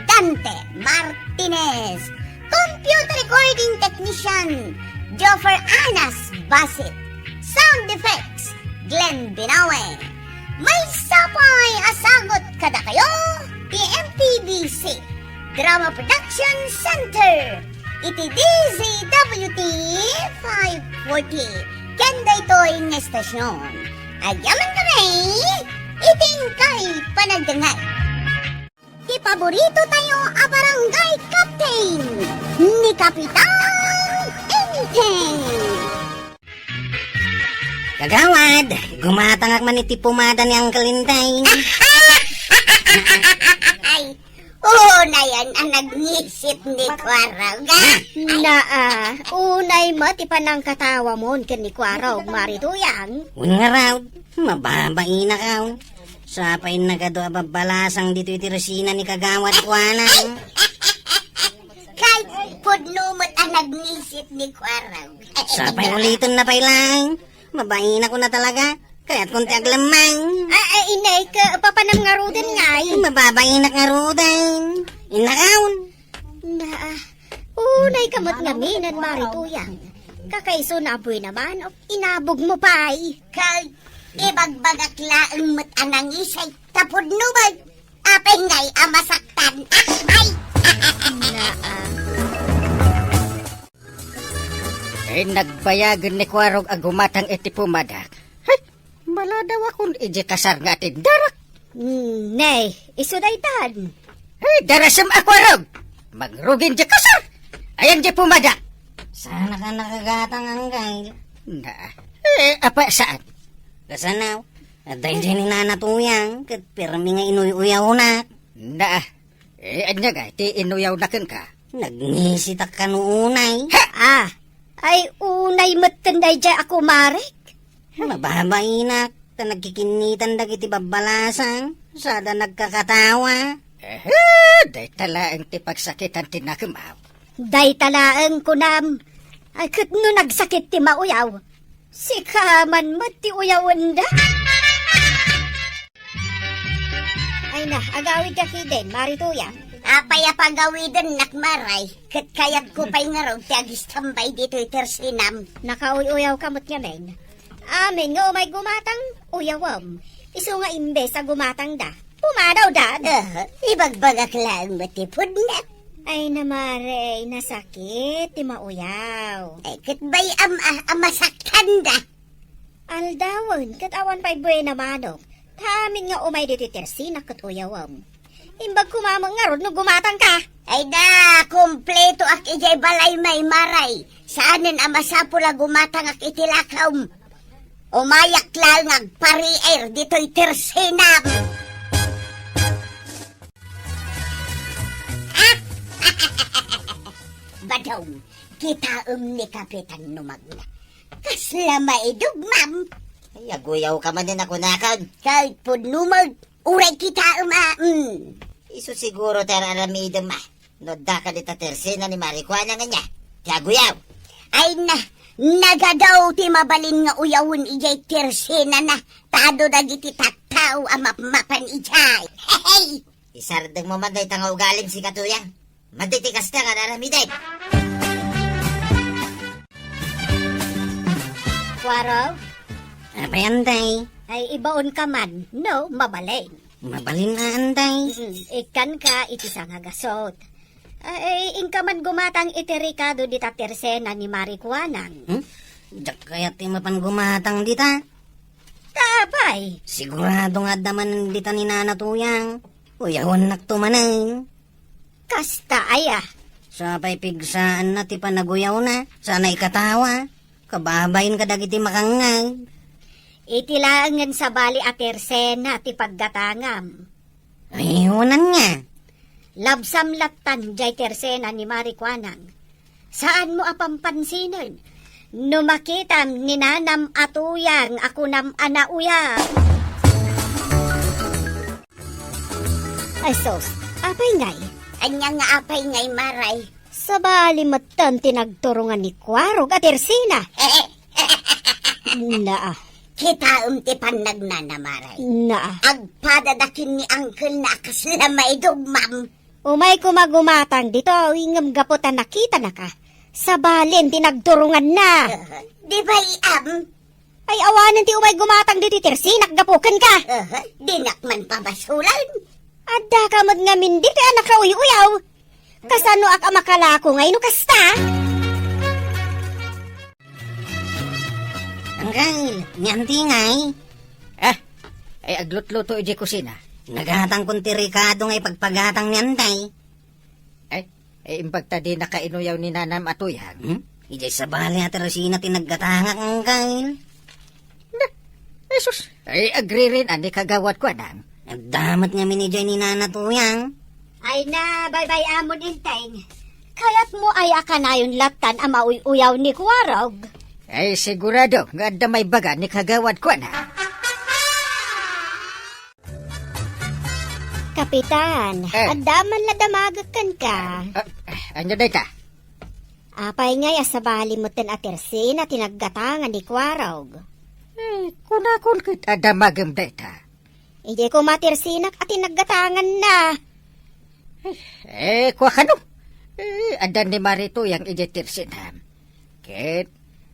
Dante Martinez. Computer recording technician, Joffer Anas Basit. Sound effects, Glenn Binawe. Maysa pay a sagut kadakayo ti M P B C Drama Production Center iti D Z W T five forty. Ken daytoy nga estasyon, agyaman kami iti inkay panagdengngeg. Ti paborito tayo a barangay captain, ni Kapitan Enteng. Kagawad, gumatangak man iti pomada ni Uncle Inday. Ay, unayan a nagnisit ni Kuarog. Naa, unay met ti panangkatawamon ken ni Kuarog, Mari Tuyang. Wen ngarud, mababainak, aw. Sapay nagadu a babbalasang ditoy ti resina ni Kagawad Kuana. Kay, pudno met a nagnisit ni Kuarog. Sapay uliten na pay laeng. Mabainak una talaga. Kayatkon ti aglemmang. Ah, ah, inay, ka, papanam ngaruden ngay. Mababainak ngaruden. Innakaon. Naa, unay ka met ngamin, Mari Tuyang. Kakaisuna a buena manok, inabog mo pay. Kay, ibagbagak laeng met a nangisay, ta pudno met. Apay ngay a masaktan. Ay! Naa. Eh, nagbayagen ni Kuarog a gumatang iti pomadak. Hay, maladaw akon iti kasar nga atindarak. Mm, ne, isu daytan. Hay, darasem a Kuarog! Mangrugin di kasar! Ayan di pomada! Saan ka nakagatang, Angkay? Na, eh, apa, saan? Kasanaw, adda idiay ni Nana Tuyang, ket pirmi nga inuy-uyawnak. Na, eh, ania ngay ti inuyawna kenka? Nagnisitak kano unay. Ha? Ah, ay unay metten daydiay a kumarek. Mababainak, ta nagkikinnitan dagiti babbalasang, sada nagkakatawa. Ehe, dayta laeng ti pagsakitan ti nakemaw. Dayta laeng kunam. Ay, ket no nagsakit ti mauyaw, sika man met ti uyawenda. Ay na, agawidka ketdin, Mari Tuyang. Apay a pagawidennak, Maray? Ket kayatko pay ngarud ti agistambay ditoy tersenam. Nakauy-uyawka met ngamin. Amin nga umay gumatang, uyawem. Isu nga imbes a gumatangda, pumadawdan. Ah, ibagbagak laeng met ti pudno. Ay na, Mare, nasakit ti mauyaw. Ay, ket bay-am a, a masaktanda. Aldawen, ket awan pay buena manok. Ta amin nga umay ditoy tersena ket uyawem. Imbag koma met ngarud no gumatangka. Ay da, kumpletoak idiay balay, Maray. Saanen a masapul a gumatangak iti lakaem. Umayak laeng agpariir ditoy tersenam. Badong, kitaem ni Kapitan no magna. Kasla maidog, ma'am. Ay, aguyawka manen a kunakan. Kay pudno met, uray kitaem a, mm. Isu siguro ti ar-aramidem a. No adda ka dita tersena ni Mari Kuana nga ania ti aguyaw. Ay na, nagadu ti mabalin nga uyawen idiay tersenana, ta adu dagiti tattao a mapmapan idiay. Hehe! Isardengmo man dayta nga ugalim, sika Tuyang. Madi ti kasta nga ar-aramidem. Kuarog? Apay, Anday? Ay, ibaonka man, no? Mabalin. Mabalin a, Anday. Mm, ikkanka iti sangagasut. Ay, inka man gumatang iti rekado dita tersena ni Mari Kuanang. Hmm? Diak kayat ti mapan gumatang dita. Ta apay? Sigurado nga adda man dita ni Nana Tuyang. Uyawennakto manen. Kasta aya? Sapay pigsaanna ti panaguyawna, sana ikatawa. Kababain kadagiti makangngeg. Iti laengen sabali a tersena ti paggatangam. Ay, unan nga. Labsam lattan diay tersena ni Mari Kuanang. Saanmo a pampansinen. No makitam ni Nanam a Tuyang a kunam a nauyaw. Ay sus, apay ngay? Ania nga apay ngay, Maray? Sabali metten ti nagturongan ni Kuarog a Tersina. Naa. Kitaem ti pannagnana, Mare. Naa. Agpadada ken ni uncle-na a kasla maidogmam. Umay koma gumatang ditoy, ngem gapu ta nakitanaka, sabalin ti nagturonganna. Di ba iam? Ay, awanen ti umay gumatang ditoy Tersinak gapu kenka. Aha, dinak man pabasulan. Addaka met ngamin ditoy a nakauy-uyaw. Kasanoak a makalako ngay no kasta? Anggal, ni Anti ngay? Ah, ay aglutluto idiay kusina. Nagatangkon ti rekado ngay pagpagatang ni Antay. Ay, ay, imbag ta dinaka inuyaw ni nanam a Tuyang. Hmm? Idiay sabali a Teresina ti naggatangak, Anggal. Na, Jesus, ay, agririn, ani kagawad ko, anang? Adda met ngamin idiay ni Nana Tuyang. Ay na, baybay-amon, Enteng. Kayatmo ay a kanayon lattan a mauy-uyaw ni Kuarog? Ay, sigurado nga adda maibaga ni kagawad ko, anang? Kapitan, Eh. adda man la damagek kenka. Ah, anya dayta? Apay ngay a sabali metten a Tersina ti naggatangan ni Kuarog? Eh, kunakon ket adda magem dayta. Idiay koma Tersinak a ti naggatanganna. Eh, kua kano? Eh, adda ni Mari Tuyang idiay Tersinam. Ket,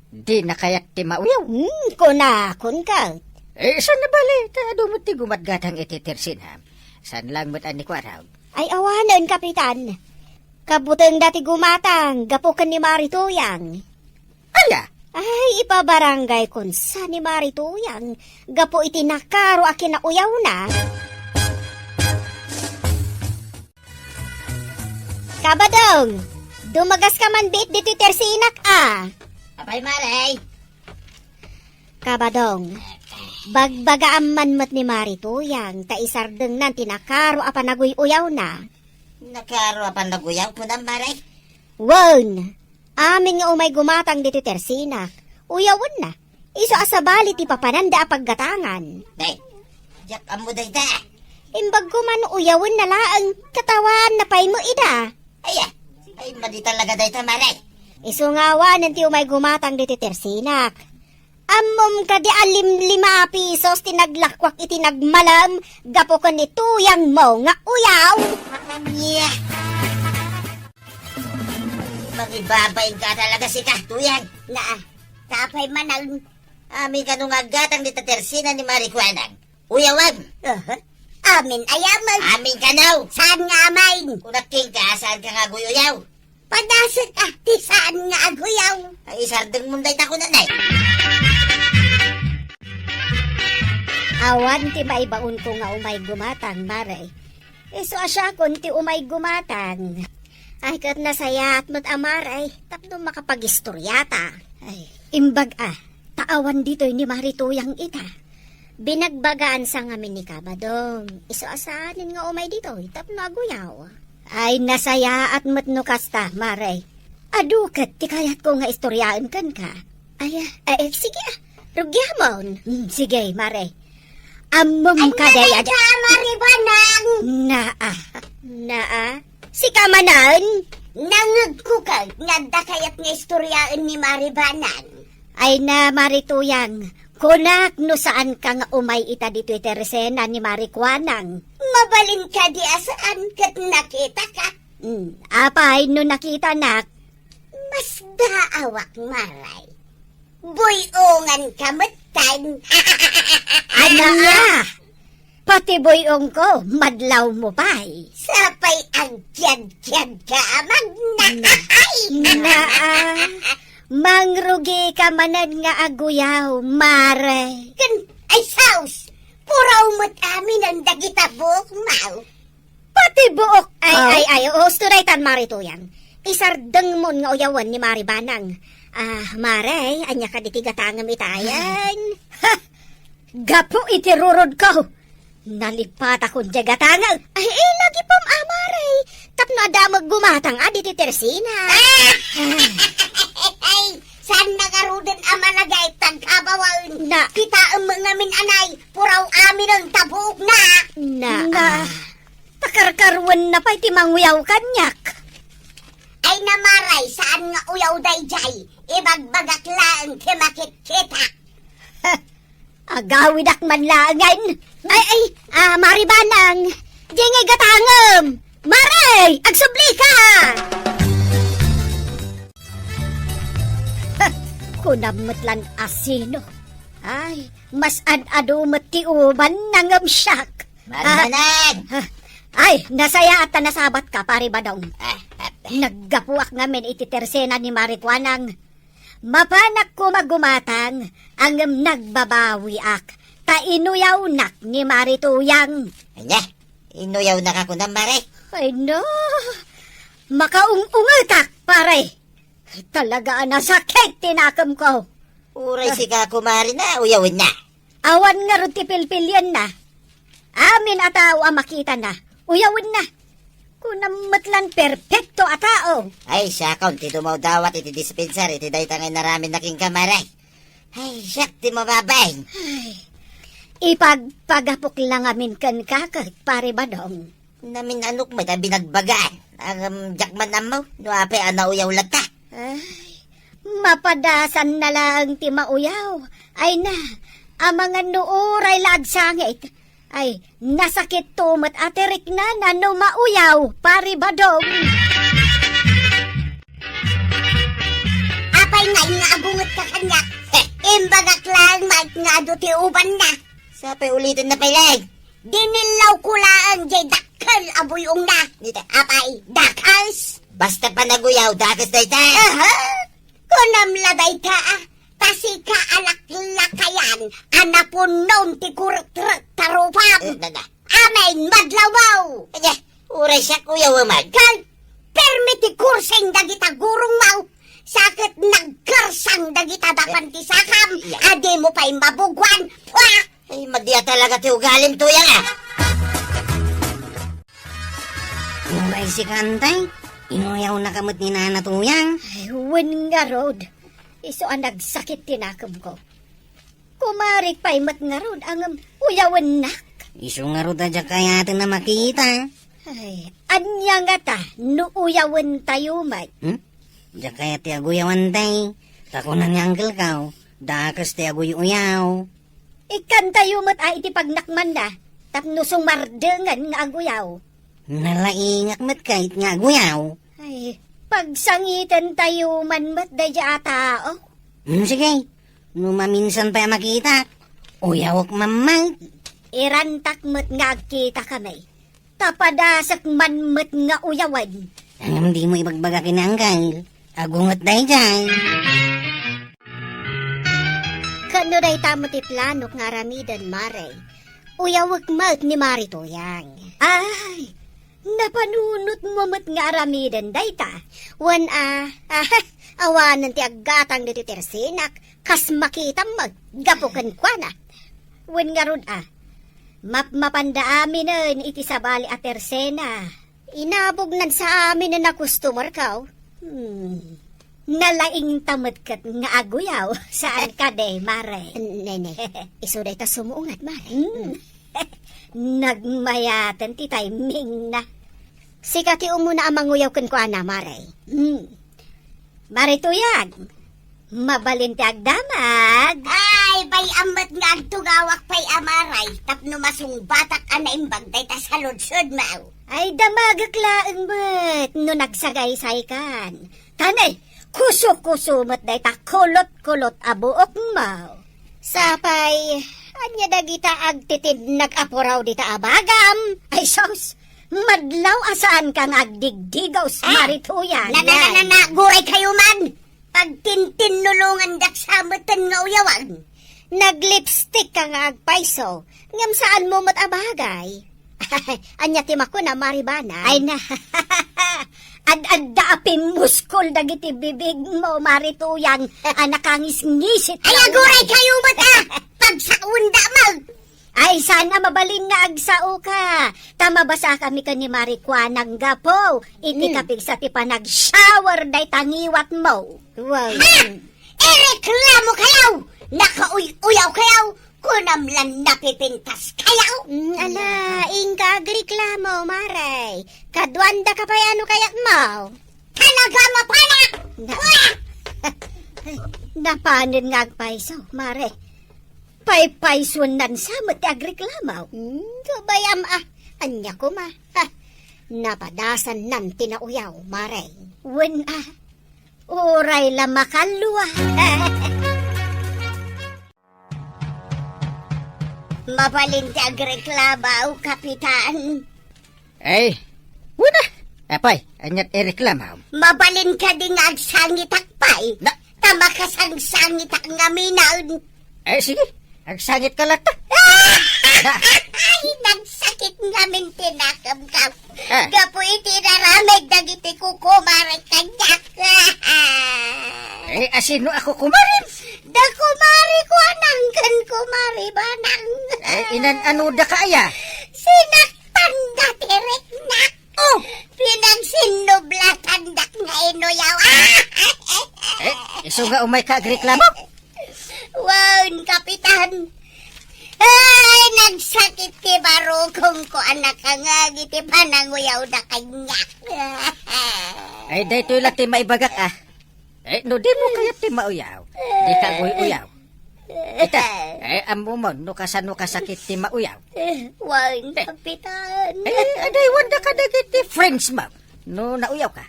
dina kayat ti mauyaw? Hmm, kunakon ket. Eh, saan na bali, ta adu met ti gumatgatang iti Tersinam. Saan lang met a ni Kuarog? Ay, awanen, Kapitan. Kabutengda ti gumatang, gapu ken ni Mari Tuyang. Aya? Ay, ipabarangay kon sa ni Mari Tuyang, gapu iti nakaro a kinauyawna. Kabadong, dumagas ka man biit ditoy Tersinak, a. Apay, Mare? Kabadong, bagbagaam man met ni Mari Tuyang, ta isardengnan ti nakaro a panaguy-uyawna. Nakaro a panaguyaw, kunam, Mare? Wen, amin nga umay gumatang ditoy Tersinak, uyawenna. Isu a sabali ti papananda a paggatangan. Day, diak ammo dayta. Imbag ko man uyawenna laeng, katawaanna pay met ida. Aya, ay, madi talaga dayta, Mare. Isu nga awanen ti umay gumatang ditoy Tersinak. Ammom kadi a lim-, lima a pisos ti naglakuak iti nagmalem gapu ken ni Tuyang mo nga uyaw? Yeah. Mangibabain ka talaga, sika, Tuyang. Naa, tapay manen. Amin kano nga aggatang dita Tersina ni Mari Kuanang. Uyawan. Aha. Amin, ayaman. Amin kano. Saan nga amin? Kunak kenka, saan ka nga aguy-uyaw? Padasek, ah, ti saan nga aguyaw. Ay, isardeng mo dayta ko, nanay. Awan ti maibaon ko nga umay gumatang, Mare. Isu a siakon ti umay gumatang. Ay, ket nasayaat met a Mare, tapno makapagistoriata. Ay, imbag a, ta awan ditoy ni Mari Tuyang ita. Binagbagaan sa ngamin ni Kabadong. Isu a saanen nga umay ditoy, tapno aguyaw. Ay, nasayaat met no kasta, Mare. Adu ket ti kayatko nga istoryaen kenka. Ay, ah, eh, sige, ah. Rugiamon. Hmm, sige, Mare. Ammom Anya kadaya dayta, Mari Banang? Naa. Naa. Sika manen? Nangegko ket nga adda kayat nga istoryaen ni Mari Banang. Ay na, Mari Tuyang, kunak no saan ka nga umay ita ditoy Teresena ni Mari Kuanang. Mabalin kadi a saan ket nakita ka? Hmm, apay no nakitanak? Masdaawak, Mare. Buy-ongan ka metten. Ania? Pati buy-ong ko, madlaw mo pay. Sapay agkiadkiad ka, Amag. Na, na, ah, mangrugi ka manen nga aguyaw, Mare. Ken, ay, saus! Puraw met aminen dagita buok, maw. Pati buok. Ay, Ah. ay, ay, oo, usto daytan, Mari Tuyang. Isardeng mon nga uyawen ni Mari Banang. Ah, Mare, ania kadi ti gatangem itayen? Ha! Gapu iti rurod ko, nalipatakon diay gatangem. Ay, eh, lagi pom, ah, Mare. Tapno adda met gumatang, ah, ditoy Tersina. Ah! Ay, saan nangaruden a managay tagkabawaen? Na. Kitaem ngamin anay, puraw aminen ta buok na. Na. Na. Ah. Takarkaruenna pay ti manguyaw kaniak. Ay, Namaray, saan nga uyaw daydiay? Ibagbagak laeng ti makitkita. Agawidak man laengen. Ay, ay, ah, Mari Banang, di ngay gatangem. Mari, agsubli ka! Kunam met lan a sino. Ay, mas ad-adu met ti uban nangem siak. Mari Banang! Ah, ay, nasayaat ta nasabat ka, Pari Badong. Ah, ah, ah. Naggapuak ngamin iti tersena ni Mari Kuanang. Mapanak koma gumatang, ngem nagbabawiak, ta inuyawnak ni Mari Tuyang. Ania? Inuyawnaka kunam, Mari? Ay, no. Makaung-ungetak, pare. Talaga a nasakit ti nakemko. Uray sika, kumare, na uyawenna. Awan ngarud ti pilpilienna. Amin a tao a makitana, uyawenna. Kunam met lan perpekto a tao. Ay, siakon ti dumawdawat iti dispensar iti dayta nga inaraminna kenka, Mare. Ay, siak ti mababain. Ay, ipagpagapok la ngamin kenka ket, Pare Badong. Naminanok met a binagbagaan. Ngem diak man ammo no apay a nauyaw latta. Ay, mapadasan na laeng ti mauyaw. Ay na, amangan no uray la agsangit. Ay, nasakit to met a ti riknana no mauyaw, Pari Badong. Apay ngay nga abunget ka kaniak? Heh. Imbagak laeng met nga adu ti ubanna. Sapay uliten na pay laeng. Dinillawko laeng jay dakkel a buy-ongna. Dita. Apay, dakes? Basta panaguyaw, dakes dayta. Aha. Kunam la dayta, a. Ta sika a laklakayan a napunnon ti kurekrek ta rupam. Eh, na, na. Amin, madlawbaw. Anya, uray siak uyawem. Ket permi ti kursing dagita gurongmo. Sa ket nagkersang dagita dapan ti sakam. Eh, iya. A dimo pay mabuguan. Pua! Ay, madia talaga ti ugalim, Tuyang, a. Uray sika, Antay, inuyawnaka met ni Nana Tuyang. Ay, wen ngarud. Isu a nagsakit ti nakemko. Kumarik pay met ngarud, ngem uyawennak. Isu ngarud a diak kayaten a makita. Ay, ania ngata no uyawentayo met? Hmm? Diak kayat ti aguyaw, Antay. Ta kuna ni Uncle ko, dakes ti aguy-uyaw. Ikkantayo met a iti pagnakmanna, tapno sumardengen nga aguyaw. Nalaingak met ket nga aguyaw. Ay, pagsangitentayo man met daydiay a tao. Hmm, sige. No maminsan pay a makitak, uyawek man met. Irantak met nga agkitakami. Ta padasek man met nga uyawen. Ngem dimo ibagbaga ken ni Uncle. Agunget daydiay. Ket no dayta met ti planok nga aramiden, Mare, uyawek met ni Mari Tuyang. Ay, napanunotmo met nga aramiden dayta. Wen a, ah, awanen ti aggatang ditoy tersenak, kas makitam met gapu kenkuana. Wen ngarud a, mapmapanda aminen iti sabali a tersena. Inabognan sa aminen a customerko. Hmm. Nalaingta met ket nga aguyaw, saan kadi, Mare? Nene, isu dayta sumuungat, Mare. Hmm. Nagmayaten ti timingna. Sika ti umuna a manguyaw kenkuana, Mare. Hmm. Mare Tuyang, mabalin ti agdamag. Ay, bay-am met nga agtugawak pay a Mare, tapno masungbatak a naimbag dayta saludsodmo. Ay, damagek laeng met no nagsagaysaykan. Ta ne, kuso-kuso met dayta kulot-kulot a buokmo. Sapay, ania dagita agtitinnag a puraw dita a bagam? Ay sus, madlaw a saanka nga agdigdigos, ah, Mare Tuyang. Na, na, na, na, na, guraykayo man. Pagtintinnulongandak sa meten nga uyawan. Nag-lipstick ka nga agpayso, ngem saanmo met a bagay. Ania ti makuna, Mare Banang? Ay na, ad-adda a pimuskol dagiti bibigmo, Mare Tuyang, a nakangisngisit. Ay, aguraykayo met a! Pagsakwendak met! Ay, saan a mabalin nga agsaoka. Ta mabasakami ken ni Mare Kuanang gapu iti, mm, kapigsa ti panag-shower dayta ngiwatmo. Wow. Ha! Ireklamo kayo! Nakauy-uyaw kayo! Kunam lan napipintas kayo! Mm, ala, inka agreklamo, Mare. Kaduanda ka pay a no kayatmo. Ta Nagamapanak! Na- Napanen nga agpayso, Mare. Paypaysuennan sa met ti agreklamo. Hmm, kabayam a. Ania koma? Ha, napadasannan ti nauyaw, Mare. Wen a. Uray la makallo a. Mabalin ti agreklamo, Kapitan. Ay, wen a. Apay, aniat ireklamo? Mabalin kadi nga agsangitak pay? Na- Ta makasangsangitak ngamin. Ay, sige. Agsangitka latta. Na- Ay, nagsakit ngamin ti nakemko. Ah. Gapu iti inaramid dagiti kukumare kaniak. Eh, asino a kukumare? Da kumare ko, anang ken kumare banang. Eh, inan-ano da ka aya? Sinaktan da ti riknak. Oh! Pinagsinnublatandak nga inuyaw. Eh, isu nga umayka agreklamo? Wen, Kapitan. Ay, nagsakit ti barukongko a nakangag iti pananguyawda kaniak. Ay, daytoy la ti maibagak, ah. Eh, no dimo kayat ti mauyaw, dika aguy-uyaw. Ita, eh, ammom no kasano kasakit ti mauyaw. Eh, wen, Kapitan. Eh, adaywanda kadagiti friends mo. No nauyawka.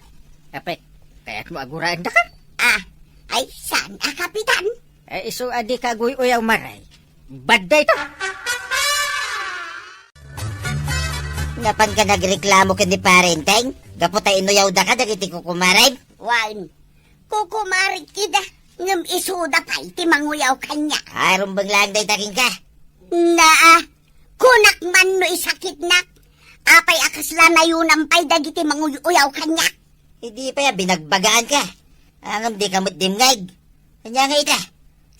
Apay, kayatmo aguraendaka? Ah, ay, saan a, Kapitan? Eh, isu a dika aguy-uyaw, Mare. Bad dayta. Napanka nagreklamo ken ni Pare Enteng? Gapu ta inuyawda kadagiti kukumarem? Wen, kukumarek ida, ngem isuda pay ti manguyaw kaniak. Ay, rumbeng laeng dayta kenka. Naa, kunak man no isakitnak, apay a kasla nayunam pay dagiti manguy-uyaw kaniak? Idi pay a binagbagaanka, ngem dika met dimngeg. Ania nga ita,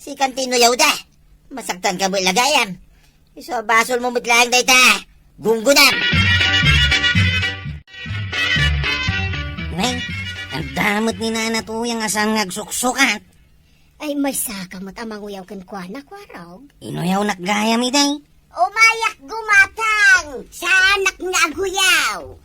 sikan ti inuyawda. Masaktanka met la gayam. Isu a basolmo met laeng dayta. Gunggunam! Wen, adda met ni Nana Toyang a saan nga agsuksukat. Ay, maysaka met a manguyaw kenkuana, Kuarog. Inuyawnak gayam idi. Umayak gumatang! Saanak nga aguyaw!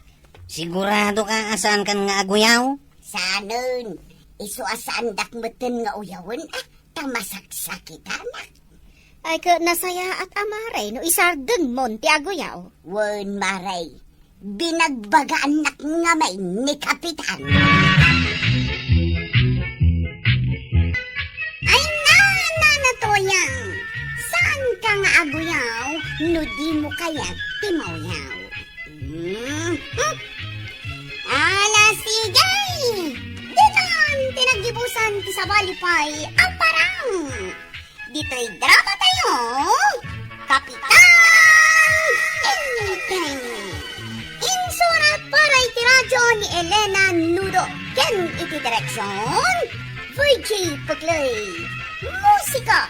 Siguradoka a saankan nga aguyaw? Saanen. Isu a saandak metten nga uyawen, ah, ta masaksakitanak. Ay, ket nasayaat a, Mare, no isardengmon ti aguyaw. Wen, Mare, binagbagaannak ngamin ni Kapitan. Ay, Nana Toyang, saanka nga aguyaw no dimo kayat ti mauyaw? Hmm? Ala, sige! Ditan ti naggibusan ti sabali pay a parang! Ditoy drama tayo, Kapitan Enteng. Insurat para iti radyo ni Elena Nudo ken iti direksyon, Virgie Puclay. Musika,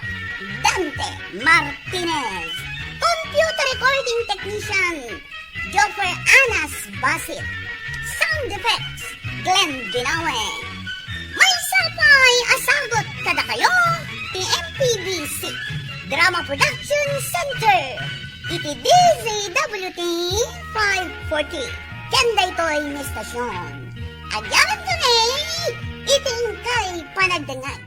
Dante Martinez. Computer recording technician, Joffer Anas Basit. Sound effects, Glenn Binawe. Maysa pay a sagut kadakayo ti M P B C Drama Production Center iti D Z W T five forty. Ken daytoy nga istasyon, agyamankami iti inkay panagdengngeg.